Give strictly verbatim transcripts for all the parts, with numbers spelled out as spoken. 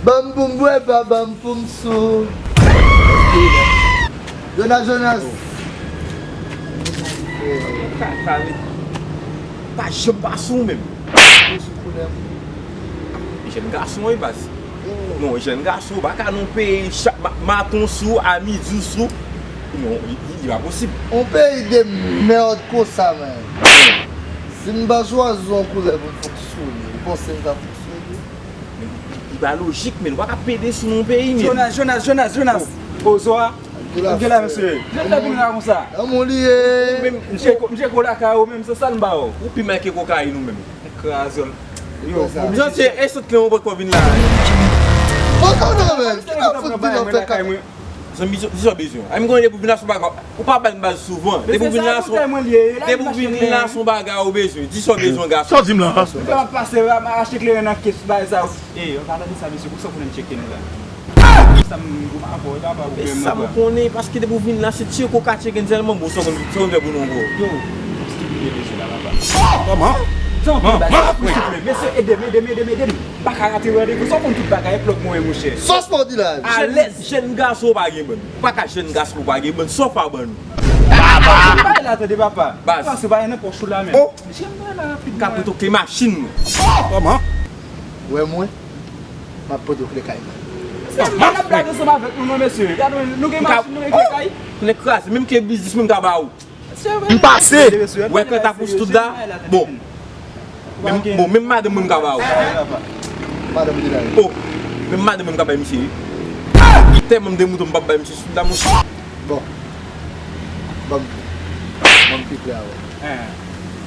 Ban m pou m bwè, pa ban m pou m sou. Jonas, Jonas. Kaka, men. Pa janm pa sou menm. Ou sou koulè m. Jèn gason, wi, baz. Non, jèn gason, ou pa ka nan peyi, chak ma-, maten w sou, a midi w sou. Non, li, li, li pa posib. On peyi de mèd konsa, man. Si m pa chwazi yon koulè pou m fonksyone, ou panse m ka fonksyone? Men li, li, li pa lojik, men ou pa ka pede sou nan yon peyi, men. Jonas, Jonas, Jonas, Jonas. O, Zoa. Gen la, mesye. Jan w vin la konsa. Lanmou li ye. Ou menm, m tcheke w lakay ou menm, se sa l m ba w. Ou pi mal ke kokayin ou menm. Kraze l. Yo, Jonas, se esot kle mwen poko vin la. Poko non, men. Ki ta fout vin nan fè kay? Zanmi, di sa w bezwen. Ay, m konnen depi w vin la se yon bagay. Ou pa bay m baz souvan. Depi w vin la se yon, depi w vin la se yon bagay ou bezwen. Di sa w bezwen, gason. Sa w di m la? Mwen fè m ap pase, m ap achte kleren nan kes, bagay sa yo. E, an palan de sa, mesye, pou sa w konnen m tcheke nou la. Sa m gou pa fò, e pa pa pwoblèm nan. E sa m konnen, paske depi w vin la, se tcheke w ka tcheke n sèlman, bon, sa w konn, sa w konn fè pou nou ankò. Yo, èske w gen bezwen la, papa? Kòman? Tanpri, baz, tanpri, souple. Mesye, ede m, ede m, ede m, ede m. M pa ka rate randevou. Sa w konn tout bagay, plòk mwen, monchè. Sòs pa w di la. Alèz. Jèn gason ou pa gen bann. Ou pa ka jèn gason ou pa gen bann. Sa w pa ban nou. Papa! Bagay la, tande, papa. Baz. Pase bagay nan pòch ou la, men. Oh! Jèn bagay la rapid. Ka pote w kle machin nou. Kòman? Wè mwen, m ap pote w kle kay mwen. Se mwen ap blague ansanm avèk nou, non, mesye. Gade, nou gen machin, nou gen kle kay. Nèg kraze, menm kle biznis mwen m ka ba ou. M pase. Wè kanta pou sou tout la. Bon. Menm, bon, menm madanm mwen m ka ba ou. Madanm li la. Oh, menm madanm mwen m ka bay misye. Tèlman m demouton m p ap bay misye sou tout la, monchè. Bon. Ban m, ban m pi klè avè w.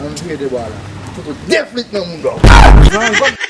An m vire de bò a la. Fout ou de flit nan mouda w.